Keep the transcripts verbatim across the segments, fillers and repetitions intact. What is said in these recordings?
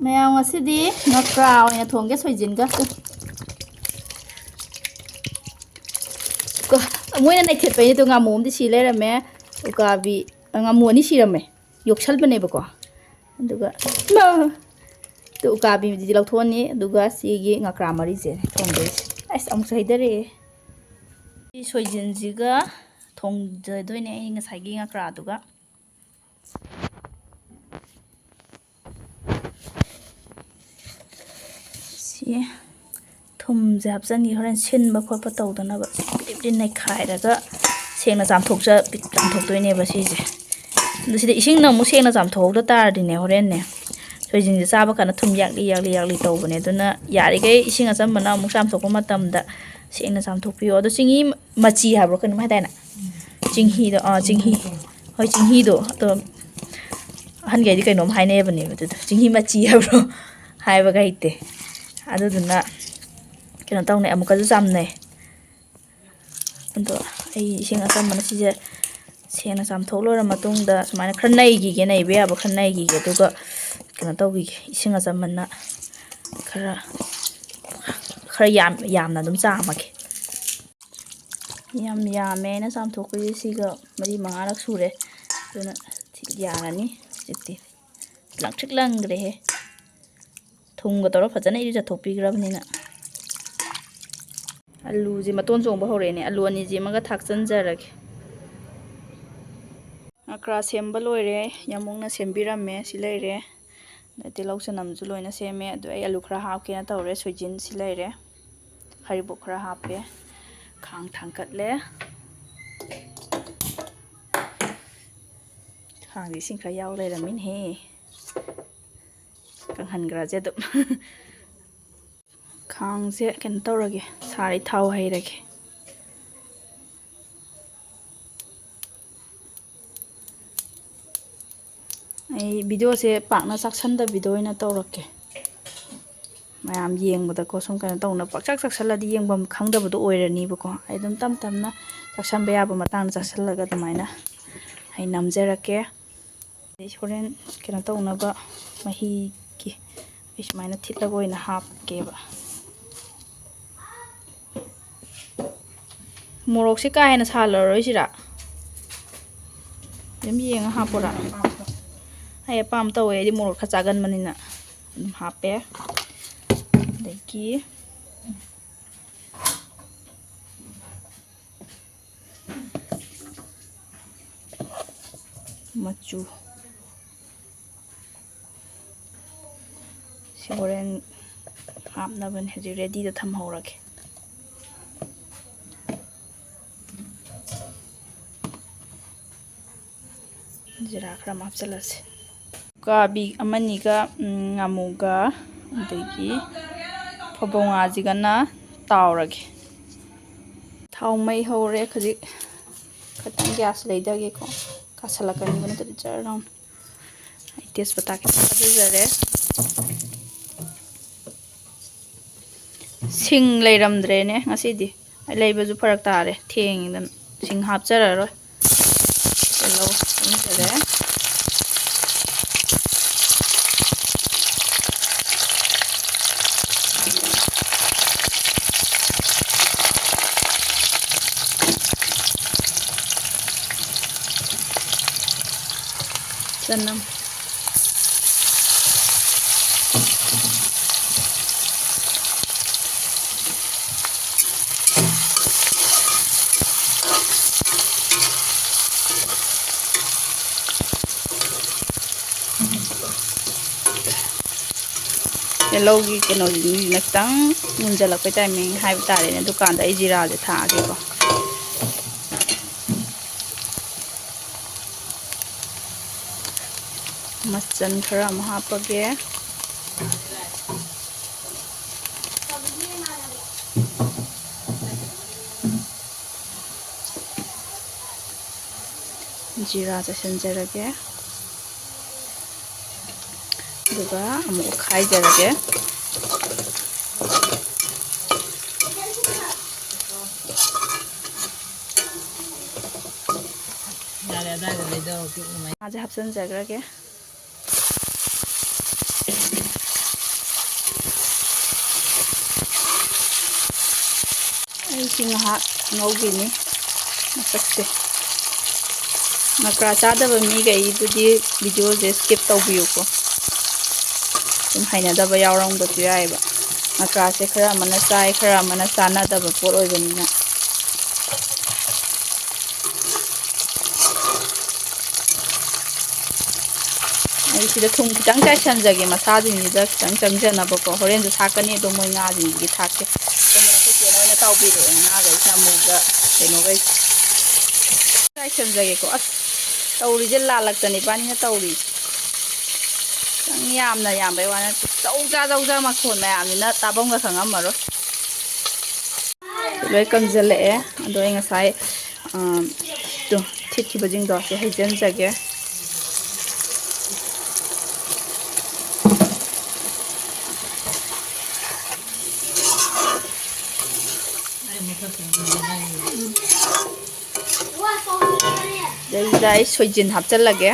ꯃꯌꯥꯝ, ꯉꯁꯤꯗꯤ ꯉꯀ꯭ꯔꯥ ꯑꯣꯏꯅ ꯊꯣꯡꯒꯦ ꯁꯣꯏꯖꯤꯟꯒ꯫ ꯀꯣ-, ꯃꯣꯏꯅ ꯅꯩꯊꯠꯄꯩꯅꯦ꯫ ꯑꯗꯣ ꯉꯥꯃꯨ ꯑꯃꯗꯤ ꯁꯤ ꯂꯩꯔꯝꯃꯦ꯫ ꯎꯀꯥꯕꯤ, ꯉꯥꯃꯨ ꯑꯅꯤ ꯁꯤꯔꯝꯃꯦ꯫ ꯌꯣꯛꯁꯟꯕꯅꯦꯕꯀꯣ꯫ ꯑꯗꯨꯒ ꯏꯃꯥ! ꯑꯗꯨ ꯎꯀꯥꯕꯤꯗꯨꯗꯤ ꯂꯧꯊꯣꯛꯑꯅꯤ꯫ ꯑꯗꯨꯒ ꯁꯤꯒꯤ ꯉꯀ꯭ꯔꯥ ꯃꯔꯤꯁꯦ ꯊꯣꯡꯗꯣꯏꯁꯦ꯫ ꯑꯁ, ꯑꯃꯨꯛꯁꯨ ꯍꯩꯊꯔꯛꯑꯦ꯫ ꯁꯤ ꯁꯣꯏꯖꯤꯟꯁꯤꯒ ꯊꯣꯡꯖꯗꯣꯏꯅꯦ ꯑꯩ ꯉꯁꯥꯏꯒꯤ ꯉꯀ꯭ꯔꯥꯗꯨꯒ꯫ ꯁꯤ ꯊꯨꯝꯁꯦ ꯍꯥꯞꯆꯤꯟꯈꯤ, ꯍꯣꯔꯦꯟ ꯁꯤꯟꯕ ꯈꯣꯠꯄ ꯇꯧꯗꯅꯕ꯫ ꯄꯤꯗꯤꯛ ꯄꯤꯗꯤꯛ ꯅꯩꯈꯥꯏꯔꯒ ꯁꯦꯡꯅ ꯆꯥꯝꯊꯣꯛꯆ-, ꯆꯥꯝꯊꯣꯛꯇꯣꯏꯅꯦꯕ ꯁꯤꯁꯦ꯫ ꯑꯗꯨ ꯁꯤꯗ ꯏꯁꯤꯡꯅ ꯑꯃꯨꯛ ꯁꯦꯡꯅ ꯆꯥꯝꯊꯣꯛꯍꯧꯗ ꯇꯥꯔꯗꯤꯅꯦ, ꯍꯣꯔꯦꯟꯅꯦ ꯁꯣꯏꯖꯤꯟꯁꯦ ꯆꯥꯕ ꯀꯥꯟꯗ ꯊꯨꯝ ꯌꯥꯛꯂꯤ ꯌꯥꯛꯂꯤ ꯌꯥꯛꯂꯤ ꯇꯧꯕꯅꯦ꯫ ꯑꯗꯨꯅ ꯌꯥꯔꯤꯈꯩ ꯏꯁꯤꯡ ꯑꯆꯝꯕꯅ ꯑꯃꯨꯛ ꯆꯥꯝꯊꯣꯛꯄ ꯃꯇꯝꯗ ꯁꯦꯡꯅ ꯆꯥꯝꯊꯣꯛꯄꯤꯌꯣ꯫ ꯑꯗꯣ ꯆꯤꯡꯍꯤ ꯃꯆꯤ ꯍꯥꯏꯕ꯭ꯔꯣ ꯀꯩꯅꯣꯝ ꯍꯥꯏꯗꯥꯏꯅꯦ? ꯆꯤꯡꯍꯤꯗꯣ, ꯑꯥ, ꯆꯤꯡꯍꯤ꯫ ꯍꯣꯏ, ꯆꯤꯡꯍꯤꯗꯣ꯫ ꯑꯗꯣ ꯑꯍꯟꯈꯩꯗꯤ ꯀꯩꯅꯣꯝ ꯍꯥꯏꯅꯩꯕꯅꯦꯕ ꯑꯗꯨꯗꯣ꯫ ꯆꯤꯡꯍꯤ ꯃꯆꯤ ꯍꯥꯏꯕ꯭ꯔꯣ? ꯍꯥꯏꯕꯒ ꯍꯩꯇꯦ꯫ ꯑꯗꯨꯗꯨꯅ ꯀꯩꯅꯣ ꯇꯧꯅꯩ, ꯑꯃꯨꯛꯀꯁꯨ ꯆꯥꯝꯅꯩ꯫ ꯑꯗꯣ ꯑꯩ ꯏꯁꯤꯡ ꯑꯆꯝꯕꯅ ꯁꯤꯁꯦ ꯁꯦꯡꯅ ꯆꯥꯝꯊꯣꯛ ꯂꯣꯏꯔ ꯃꯇꯨꯡꯗ ꯁꯨꯃꯥꯏꯅ ꯈꯔ ꯅꯩꯈꯤꯒꯦ, ꯅꯩꯕ ꯌꯥꯕ ꯈꯔ ꯅꯩꯈꯤꯒꯦ꯫ ꯑꯗꯨꯒ ꯀꯩꯅꯣ ꯇꯧꯈꯤꯒꯦ, ꯏꯁꯤꯡ ꯑꯆꯝꯕꯅ ꯈꯔ, ꯈꯔ ꯌꯥꯝ, ꯌꯥꯝꯅ ꯑꯗꯨꯝ ꯆꯥꯝꯃꯒꯦ꯫ ꯌꯥꯝ ꯌꯥꯝꯃꯦ ꯑꯩꯅ ꯆꯥꯝꯊꯣꯛꯄꯁꯦ, ꯁꯤꯒ ꯃꯔꯤ ꯃꯉꯥꯔꯛ ꯁꯨꯔꯦ꯫ ꯑꯗꯨꯅ ꯁꯤ ꯌꯥꯔꯅꯤ ꯍꯧꯖꯤꯛꯇꯤ꯫ ꯂꯪꯇ꯭ꯔꯤꯛ ꯂꯪꯈ꯭ꯔꯦꯍꯦ꯫ ꯊꯨꯝꯒ ꯇꯧꯔ ꯐꯖꯅ ꯏꯔꯨꯖꯊꯣꯛꯄꯤꯈ꯭ꯔꯕꯅꯤꯅ꯫ ꯑꯂꯨꯁꯦ ꯃꯇꯣꯟ ꯆꯣꯡꯕ ꯍꯧꯔꯛꯑꯦꯅꯦ꯫ ꯑꯂꯨ ꯑꯅꯤꯁꯤꯃꯒ ꯊꯥꯛꯆꯟꯖꯔꯒꯦ꯫ ꯉꯀ꯭ꯔꯥ ꯁꯦꯝꯕ ꯂꯣꯏꯔꯦ꯫ ꯌꯥꯝꯕꯨꯡꯅ ꯁꯦꯝꯕꯤꯔꯝꯃꯦ꯫ ꯁꯤ ꯂꯩꯔꯦ꯫ ꯑꯗ ꯇꯤꯜꯍꯧ ꯆꯅꯝꯁꯨ ꯂꯣꯏꯅ ꯁꯦꯝꯃꯦ꯫ ꯑꯗꯣ ꯑꯩ ꯑꯂꯨ ꯈꯔ ꯍꯥꯞꯀꯦꯅ ꯇꯧꯔꯦ꯫ ꯁꯣꯏꯖꯤꯟ ꯁꯤ ꯂꯩꯔꯦ꯫ ꯍꯔꯤꯕꯣꯞ ꯈꯔ ꯍꯥꯞꯄꯦ꯫ ꯈꯥꯡ ꯊꯥꯡꯀꯠꯂꯦ꯫ ꯈꯥꯡꯗ ꯏꯁꯤꯡ ꯈꯔ ꯌꯥꯎ ꯂꯩꯔꯝꯃꯤꯅꯦꯍꯦ꯫ ꯀꯪꯍꯟꯈ꯭ꯔꯁꯦ ꯑꯗꯨꯝ꯫ ꯈꯥꯡꯁꯦ ꯀꯩꯅꯣ ꯇꯧꯔꯒꯦ, ꯁꯥꯔꯦ, ꯊꯥꯎ ꯍꯩꯔꯒꯦ꯫ ꯑꯩ ꯚꯤꯗꯤꯑꯣꯁꯦ ꯄꯥꯛꯅ ꯆꯥꯛꯁꯟꯗꯕꯤꯗ ꯑꯣꯏꯅ ꯇꯧꯔꯛꯀꯦ꯫ ꯃꯌꯥꯝ ꯌꯦꯡꯕꯗꯀꯣ ꯁꯨꯝ ꯀꯩꯅꯣ ꯇꯧꯅ ꯄꯥꯛꯆꯥꯛ ꯆꯥꯛꯁꯜꯂꯗꯤ ꯌꯦꯡꯐꯝ ꯈꯪꯗꯕꯗꯣ ꯑꯣꯏꯔꯅꯤꯕꯀꯣ꯫ ꯑꯩ ꯑꯗꯨꯝ ꯇꯞ ꯇꯞꯅ ꯆꯥꯛꯁꯟꯕ ꯌꯥꯕ ꯃꯇꯥꯡꯗ ꯆꯥꯛꯁꯜꯂꯒ ꯑꯗꯨꯃꯥꯏꯅ ꯑꯩ ꯅꯝꯖꯔꯛꯀꯦ꯫ ꯑꯗꯩ ꯍꯣꯔꯦꯟ ꯀꯩꯅꯣ ꯇꯧꯅꯕ ꯃꯍꯤꯒꯤ ꯑꯩ ꯁꯨꯃꯥꯏꯅ ꯊꯤꯠꯂꯒ ꯑꯣꯏꯅ ꯍꯥꯞꯀꯦꯕ꯫ ꯃꯣꯔꯣꯛꯁꯦ ꯀꯥ ꯍꯦꯟꯅ ꯁꯥꯍꯜꯂꯔꯣꯏꯁꯤꯔꯥ? ꯑꯗꯨꯝ ꯌꯦꯡꯉ ꯍꯥꯞꯄꯣꯔꯥ? ꯑꯩ ꯑꯄꯥꯝꯕ ꯇꯧꯋꯦ, ꯑꯩꯗꯤ ꯃꯣꯔꯣꯛ ꯈꯔ ꯆꯥꯒꯟꯕꯅꯤꯅ ꯑꯗꯨꯝ ꯍꯥꯞꯄꯦ꯫ ꯑꯗꯒꯤ ꯃꯆꯨ꯫ ꯁꯤ ꯍꯣꯔꯦꯟ ꯍꯥꯞꯅꯕꯅꯦ, ꯍꯧꯖꯤꯛ ꯔꯦꯗꯤꯗ ꯊꯝꯍꯧꯔꯒꯦ꯫ ꯖꯤꯔꯥ ꯈꯔ ꯑꯃ ꯍꯥꯞꯆꯤꯜꯂꯁꯤ꯫ ꯎꯀꯥꯕꯤ ꯑꯃꯅꯤꯒ, ꯎꯝ, ꯉꯥꯃꯨꯒ, ꯑꯗꯒꯤ ꯐꯕꯧ ꯉꯥꯁꯤꯒꯅ ꯇꯥꯎꯔꯒꯦ꯫ ꯊꯥꯎ ꯃꯩ ꯍꯧꯔꯦ꯫ ꯍꯧꯖꯤꯛ ꯈꯤꯇꯪ ꯒ꯭ꯌꯥꯁ ꯂꯩꯊꯒꯦꯀꯣ, ꯀꯥꯁꯜꯂꯛꯀꯅꯤꯕ ꯅꯠꯇ꯭ꯔꯗꯤ ꯖꯔ ꯂꯥꯎꯅ꯫ ꯑꯩ ꯇꯦꯖꯄꯇꯥ ꯈꯤꯇꯪ ꯊꯥꯗꯖꯔꯦ꯫ ꯁꯤꯡ ꯂꯩꯔꯝꯗ꯭ꯔꯦꯅꯦ ꯉꯁꯤꯗꯤ, ꯂꯩꯕꯁꯨ ꯐꯔꯛ ꯇꯥꯔꯦ, ꯊꯦꯡꯉꯤꯗꯅ꯫ ꯁꯤꯡ ꯍꯥꯞꯆꯔꯔꯣꯏ꯫ ꯇꯤꯜꯍꯧ ꯍꯥꯞꯆꯔꯦ꯫ ꯆꯅꯝ꯫ ꯇꯤꯜꯍꯧꯒꯤ ꯀꯩꯅꯣꯁꯤꯅ ꯈꯤꯇꯪ ꯃꯨꯟꯖꯜꯂꯛꯄꯩ timing ꯍꯥꯏꯕ ꯇꯥꯔꯦꯅꯦ, ꯑꯗꯨꯀꯥꯟꯗ ꯑꯩ ꯖꯤꯔꯥꯁꯦ ꯊꯥꯛꯑꯒꯦꯀꯣ꯫ ꯃꯆꯜ ꯈꯔ ꯑꯃ ꯍꯥꯞꯄꯒꯦ꯫ ꯖꯤꯔꯥ ꯆꯥꯏꯁꯤꯟꯖꯔꯒꯦ꯫ ꯑꯗꯨꯒ ꯑꯃꯨꯛ ꯑꯣꯠꯈꯥꯏꯖꯔꯒꯦ꯫ ꯃꯥꯁꯦ ꯍꯥꯞꯆꯤꯟꯖꯈ꯭ꯔꯒꯦ꯫ ꯑꯩꯁꯤ ꯉꯥꯏꯍꯥꯛ ꯉꯧꯈꯤꯅꯤ ꯃꯁꯛꯁꯦ꯫ ꯉꯀ꯭ꯔꯥ ꯆꯥꯗꯕ ꯃꯤꯈꯩꯗꯨꯗꯤ ꯚꯤꯗꯤꯑꯣꯁꯦ ꯁ꯭ꯀꯤꯞ ꯇꯧꯕꯤꯌꯨꯀꯣ꯫ ꯑꯗꯨꯝ ꯍꯩꯅꯗꯕ ꯌꯥꯎꯔꯝꯕꯁꯨ ꯌꯥꯏꯑꯕ꯫ ꯉꯀ꯭ꯔꯥꯁꯦ ꯈꯔ ꯑꯃꯅ ꯆꯥꯏ, ꯈꯔ ꯑꯃꯅ ꯆꯥꯅꯗꯕ ꯄꯣꯠ ꯑꯣꯏꯕꯅꯤꯅ꯫ ꯑꯩ ꯁꯤꯗ ꯊꯨꯝ ꯈꯤꯇꯪ ꯆꯥꯏꯁꯟꯖꯒꯦ, ꯃꯁꯥꯁꯤꯡꯁꯤꯗ ꯈꯤꯇꯪ ꯆꯪꯖꯅꯕꯀꯣ꯫ ꯍꯣꯔꯦꯟꯁꯨ ꯊꯥꯛꯀꯅꯤ, ꯑꯗꯣ ꯃꯣꯏ ꯉꯥꯁꯤꯡꯁꯤꯒꯤ ꯊꯥꯛꯀꯦ꯫ ꯑꯗꯨꯅ ꯑꯩꯈꯣꯏ ꯆꯦꯅ ꯑꯣꯏꯅ ꯇꯥꯎꯕꯤꯔꯛꯑꯦ ꯉꯥꯈꯩꯁꯦ, ꯑꯃꯨꯕꯒ ꯀꯩꯅꯣꯈꯩꯁꯦ꯫ ꯆꯥꯏꯁꯟꯖꯒꯦꯀꯣ꯫ ꯑꯁ, ꯇꯧꯔꯤꯁꯦ ꯂꯥꯜꯂꯛꯇꯅ ꯏꯕꯥꯅꯤꯅ ꯇꯧꯔꯤꯁꯦ꯫ ꯈꯤꯇꯪ ꯌꯥꯝꯅ ꯌꯥꯝꯕꯩ ꯋꯥ ꯅꯠꯇꯦ꯫ ꯆꯧ ꯆꯥ ꯆꯧ ꯆꯥ ꯃꯈꯣꯟ ꯃꯌꯥꯝꯁꯤꯅ ꯇꯥꯐꯝꯒ ꯈꯪꯉꯝꯃꯔꯣꯏ꯫ ꯂꯣꯏ ꯀꯪꯁꯤꯜꯂꯛꯑꯦ꯫ ꯑꯗꯣ ꯑꯩ ꯉꯁꯥꯏ, ꯑ, ꯇꯨ, ꯊꯤꯠꯈꯤꯕꯁꯤꯡꯗꯣ ꯁꯤ ꯍꯩꯖꯤꯟꯖꯒꯦ꯫ ꯑꯗꯩꯁꯤꯗ ꯑꯩ ꯁꯣꯏꯖꯤꯟ ꯍꯥꯞꯆꯤꯜꯂꯒꯦ꯫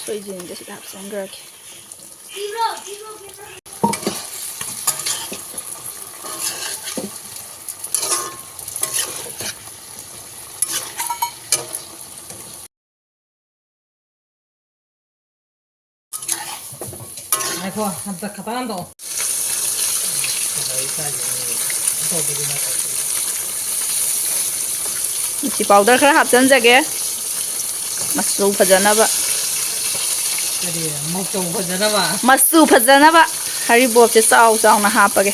ꯁꯣꯏꯖꯤꯟꯁꯦ ꯁꯤꯗ ꯍꯥꯞꯆꯤꯟꯈ꯭ꯔꯒꯦ꯫ ꯉꯥꯏꯈꯣ, ꯍꯟꯗꯛ ꯈꯛꯇꯪ ꯍꯟꯗꯣꯛꯑꯣ꯫ ꯃꯤꯔꯆꯤ ꯄꯥꯎꯗꯔ ꯈꯔ ꯍꯥꯞꯆꯤꯟꯖꯒꯦ, ꯃꯆꯨ ꯐꯖꯅꯕ꯫ ꯀꯔꯤ? ꯃꯆꯨ ꯐꯖꯅꯕ? ꯃꯆꯨ ꯐꯖꯅꯕ꯫ ꯍꯔꯤꯕꯣꯞꯁꯦ ꯆꯥꯎ ꯆꯥꯎꯅ ꯍꯥꯞꯄꯒꯦ꯫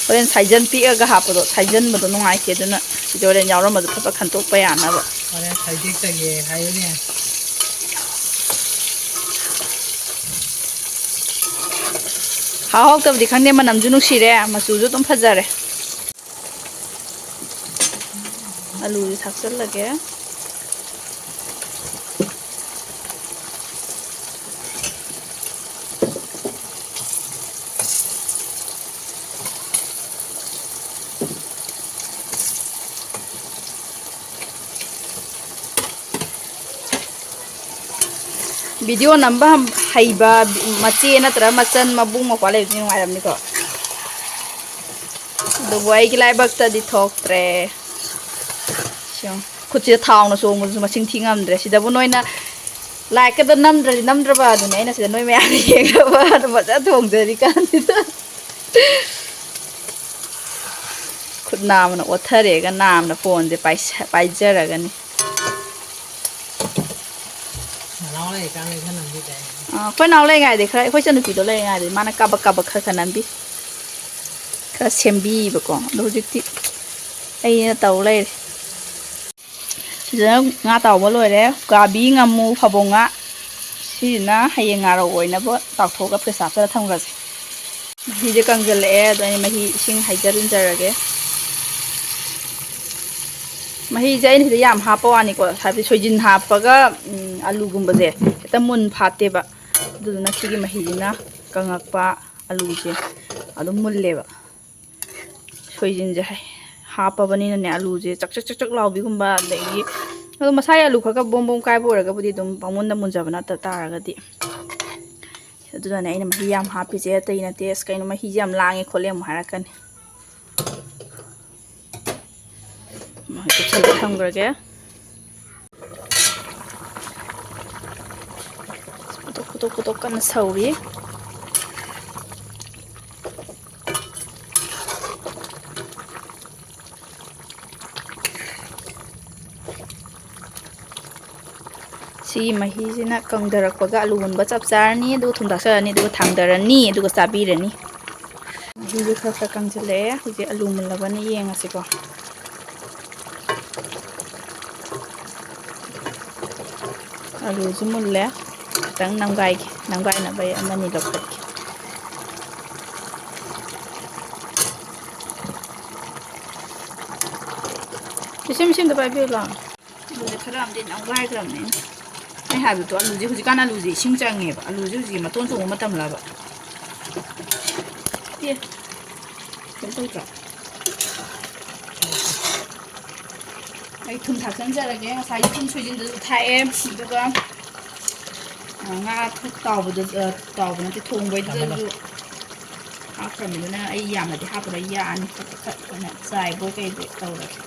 ꯍꯣꯔꯦꯟ ꯁꯥꯏꯖꯟ ꯄꯤꯛꯑꯒ ꯍꯥꯞꯄꯗꯣ, ꯁꯥꯏꯖꯟꯕꯗꯣ ꯅꯨꯡꯉꯥꯏꯇꯦ, ꯑꯗꯨꯅ ꯁꯤꯗ ꯍꯣꯔꯦꯟ ꯌꯥꯎꯔꯝꯕꯗꯣ ꯐꯠ ꯐꯠ ꯈꯟꯇꯣꯛꯄ ꯌꯥꯅꯕ꯫ ꯍꯣꯔꯦꯟ ꯁꯥꯏꯖꯦꯛꯇꯒꯦ ꯍꯥꯏꯌꯨꯅꯦ꯫ ꯍꯥꯎ ꯍꯥꯎꯇꯕꯗꯤ ꯈꯪꯗꯦ, ꯃꯅꯝꯁꯨ ꯅꯨꯡꯁꯤꯔꯦ, ꯃꯆꯨꯁꯨ ꯑꯗꯨꯝ ꯐꯖꯔꯦ꯫ ꯑꯂꯨꯁꯦ ꯊꯥꯛꯆꯜꯂꯒꯦ꯫ ꯚꯤꯗꯤꯑꯣ ꯅꯝꯕ ꯍꯩꯕ ꯃꯆꯦ ꯅꯠꯇ꯭ꯔꯒ ꯃꯆꯟ, ꯃꯕꯨꯡ ꯃꯧꯄ꯭ꯋꯥ ꯂꯩꯕꯗꯤ ꯅꯨꯡꯉꯥꯏꯔꯝꯅꯤꯀꯣ꯫ ꯑꯗꯨꯕꯨ ꯑꯩꯒꯤ ꯂꯥꯏꯕꯛꯇꯗꯤ ꯊꯣꯛꯇ꯭ꯔꯦ꯫ ꯁꯤ ꯌꯦꯡꯉꯨ꯫ ꯈꯨꯠꯁꯤꯗ ꯊꯥꯎꯅ ꯆꯣꯡꯕꯗꯨꯁꯨ ꯃꯁꯤꯡ ꯊꯤ ꯉꯝꯗ꯭ꯔꯦ꯫ ꯁꯤꯗꯕꯨ ꯅꯣꯏꯅ ꯂꯥꯏꯛꯀꯗ ꯅꯝꯗ꯭ꯔꯗꯤ ꯅꯝꯗ꯭ꯔꯕ ꯑꯗꯨꯅꯦ ꯑꯩꯅ ꯁꯤꯗ ꯅꯣꯏ ꯃꯌꯥꯝꯅ ꯌꯦꯡꯅꯕ ꯑꯗꯨꯝ ꯐꯖꯅ ꯊꯣꯡꯖꯔꯤ ꯀꯥꯟꯁꯤꯗ꯫ ꯈꯨꯠ ꯅꯥꯝꯃꯅ ꯑꯣꯠꯊꯔꯦꯒ ꯅꯥꯝꯅ ꯐꯣꯟꯁꯦ ꯄꯥꯏꯁ-, ꯄꯥꯏꯖꯔꯒꯅꯤ꯫ ꯅꯅꯥꯎ ꯂꯩꯔꯤꯀꯥꯟꯗ ꯈꯔ ꯅꯝꯕꯤꯗꯥꯏꯅꯦ꯫ ꯑꯥ, ꯑꯩꯈꯣꯏ ꯅꯥꯎ ꯂꯩꯔꯤꯉꯩꯗꯤ ꯈꯔ, ꯑꯩꯈꯣꯏ ꯏꯆꯟꯅꯨꯄꯤꯗꯣ ꯂꯩꯔꯤꯉꯩꯗꯤ ꯃꯥꯅ ꯀꯥꯕꯛ ꯀꯥꯕꯛ ꯈꯔ ꯈꯔ ꯅꯝꯕꯤ, ꯈꯔ ꯁꯦꯝꯕꯤꯕꯀꯣ꯫ ꯑꯗꯣ ꯍꯧꯖꯤꯛꯇꯤ ꯑꯩꯅ ꯇꯧ ꯂꯩꯔꯦ꯫ ꯁꯤꯗꯅ ꯉꯥ ꯇꯥꯎꯕ ꯂꯣꯏꯔꯦ꯫ ꯎꯀꯥꯕꯤ, ꯉꯥꯃꯨ, ꯐꯥꯕꯧ ꯉꯥ꯫ ꯁꯤꯁꯤꯅ ꯍꯌꯦꯡ ꯉꯥꯔꯧ ꯑꯣꯏꯅꯕ ꯇꯥꯎꯊꯣꯛꯑꯒ ꯐ꯭ꯔꯤꯖ ꯍꯥꯞꯆꯜꯂ ꯊꯝꯈ꯭ꯔꯁꯦ꯫ ꯃꯍꯤꯁꯦ ꯀꯪꯁꯤꯜꯂꯛꯑꯦ, ꯑꯗꯣ ꯑꯩ ꯃꯍꯤ ꯏꯁꯤꯡ ꯍꯩꯖꯤꯟꯖꯔꯒꯦ꯫ ꯃꯍꯤꯁꯦ ꯑꯩꯅ ꯁꯤꯗ ꯌꯥꯝ ꯍꯥꯞꯄ ꯋꯥꯅꯤꯀꯣ, ꯍꯥꯏꯕꯗꯤ ꯁꯣꯏꯖꯤꯟ ꯍꯥꯞꯄꯒ, ꯎꯝ, ꯑꯂꯨꯒꯨꯝꯕꯁꯦ ꯍꯦꯛꯇ ꯃꯨꯟ ꯐꯥꯠꯇꯦꯕ꯫ ꯑꯗꯨꯗꯨꯅ ꯁꯤꯒꯤ ꯃꯍꯤꯁꯤꯅ ꯀꯪꯉꯛꯄ ꯑꯂꯨꯁꯦ ꯑꯗꯨꯝ ꯃꯨꯜꯂꯦꯕ꯫ ꯁꯣꯏꯖꯤꯟꯁꯦ ꯍꯥꯞꯄꯕꯅꯤꯅꯅꯦ, ꯑꯂꯨꯁꯦ ꯆꯛ ꯆꯛ ꯆꯛ ꯆꯛ ꯂꯥꯎꯕꯤꯒꯨꯝꯕ, ꯑꯗꯒꯤ ꯑꯗꯣ ꯃꯁꯥꯒꯤ ꯑꯂꯨ ꯈꯔ ꯈꯔ ꯕꯣꯝ ꯕꯣꯝ ꯀꯥꯏꯕ ꯑꯣꯏꯔꯒꯕꯨꯗꯤ ꯑꯗꯨꯝ ꯄꯪꯃꯨꯟꯗ ꯃꯨꯟꯖꯕ ꯅꯠꯇ ꯇꯥꯔꯒꯗꯤ꯫ ꯑꯗꯨꯅꯅꯦ ꯑꯩꯅ ꯃꯍꯤ ꯌꯥꯝ ꯍꯥꯞꯄꯤꯁꯦ, ꯑꯇꯩ ꯅꯠꯇꯦ꯫ ꯑꯁ, ꯀꯩꯅꯣ, ꯃꯍꯤꯁꯦ ꯌꯥꯝ ꯂꯥꯡꯉꯦ ꯈꯣꯠꯂꯦ ꯑꯃꯨꯛ ꯍꯥꯏꯔꯛꯀꯅꯤ꯫ ꯃꯍꯤ ꯀꯨꯞꯁꯜꯂ ꯊꯝꯈ꯭ꯔꯒꯦ꯫ ꯈꯨꯗꯣꯛ ꯈꯨꯗꯣꯛ ꯈꯨꯗꯣꯛ ꯀꯟꯅ ꯁꯧꯔꯤ꯫ ꯁꯤꯒꯤ ꯃꯍꯤꯁꯤꯅ ꯀꯪꯊꯔꯛꯄꯒ ꯑꯂꯨ ꯃꯨꯟꯕ ꯆꯞ ꯆꯥꯔꯅꯤ꯫ ꯑꯗꯨꯒ ꯊꯨꯝ ꯊꯥꯛꯆꯔꯅꯤ, ꯑꯗꯨꯒ ꯊꯥꯡꯗꯔꯅꯤ, ꯑꯗꯨꯒ ꯆꯥꯕꯤꯔꯅꯤ꯫ ꯃꯍꯤꯁꯦ ꯈꯔ ꯈꯔ ꯀꯪꯁꯤꯜꯂꯛꯑꯦ꯫ ꯍꯧꯖꯤꯛ ꯑꯂꯨ ꯃꯨꯜꯂꯕꯅ ꯌꯦꯡꯉꯁꯤꯀꯣ꯫ ꯑꯂꯨꯁꯨ ꯃꯨꯜꯂꯦ꯫ ꯈꯤꯇꯪ ꯅꯝꯒꯥꯏꯒꯦ꯫ ꯅꯝꯒꯥꯏꯅꯕ ꯑꯩ ꯑꯃꯅꯤ ꯂꯧꯈꯠꯀꯦ꯫ ꯁꯤ ꯁꯦꯝ ꯁꯦꯝꯗ ꯄꯥꯏꯕꯤꯌꯨ ꯂꯥꯎ꯫ ꯑꯂꯨꯁꯦ ꯈꯔ ꯑꯃꯗꯤ ꯅꯝꯒꯥꯏꯈ꯭ꯔꯕꯅꯦ꯫ ꯑꯩ ꯍꯥꯏꯕꯗꯣ, ꯑꯂꯨꯁꯦ ꯍꯧꯖꯤꯛꯀꯥꯟ ꯑꯂꯨꯁꯦ ꯏꯁꯤꯡ ꯆꯪꯉꯦꯕ꯫ ꯑꯂꯨꯁꯦ ꯍꯧꯖꯤꯛ ꯃꯇꯣꯟ ꯆꯣꯡꯕ ꯃꯇꯝꯂꯕ? ꯑꯦ, ꯀꯩꯅꯣ ꯇꯧꯗ꯭ꯔꯣ? ꯑꯩ ꯊꯨꯝ ꯊꯥꯛꯆꯟꯖꯔꯒꯦ꯫ ꯉꯁꯥꯏꯒꯤ ꯊꯨꯝ ꯁꯣꯏꯖꯤꯟꯗꯨꯁꯨ ꯊꯥꯛꯑꯦ, ꯑꯗꯨꯒ ꯉꯥ ꯊꯣꯛ ꯇꯥꯎꯕꯗ, ꯑ, ꯇꯥꯎꯕ ꯅꯠꯇꯦ, ꯊꯣꯡꯕꯩꯗꯨꯗꯁꯨ ꯍꯥꯞꯈ꯭ꯔꯕꯅꯤꯅ ꯑꯩ ꯌꯥꯝꯅꯗꯤ ꯍꯥꯞꯄꯔꯣꯏ, ꯌꯥꯅꯤ꯫ ꯐꯠ ꯐꯠ ꯐꯠ ꯑꯣꯏꯅ ꯆꯥꯏꯕꯣꯏ ꯀꯩꯕꯣꯏ ꯇꯧꯔꯒꯦ꯫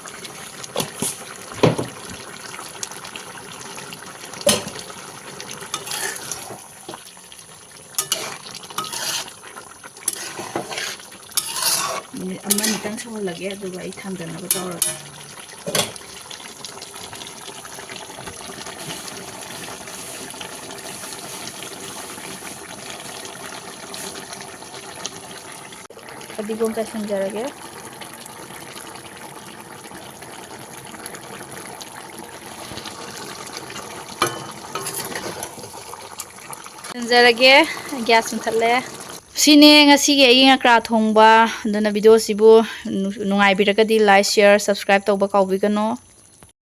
ꯃꯤꯅꯤꯠ ꯑꯃ ꯑꯅꯤꯇꯪ ꯁꯧꯍꯜꯂꯒꯦ, ꯑꯗꯨꯒ ꯑꯩ ꯊꯥꯡꯗꯅꯕ ꯇꯧꯔꯒꯦ꯫ ꯐꯗꯤꯒꯣꯝ ꯆꯥꯏꯁꯤꯟꯖꯔꯒꯦ꯫ ꯆꯥꯏꯁꯤꯟꯖꯔꯒꯦ꯫ ꯒ꯭ꯌꯥꯁ ꯃꯨꯊꯠꯂꯦ꯫ ꯁꯤꯅꯦ ꯉꯁꯤꯒꯤ ꯑꯩꯒꯤ ꯉꯀ꯭ꯔꯥ ꯊꯣꯡꯕ꯫ ꯑꯗꯨꯅ ꯚꯤꯗꯤꯑꯣꯁꯤꯕꯨ ꯅꯨꯡꯉꯥꯏꯕꯤꯔꯒꯗꯤ like, share, subscribe ꯇꯧꯕ ꯀꯥꯎꯕꯤꯒꯅꯨ꯫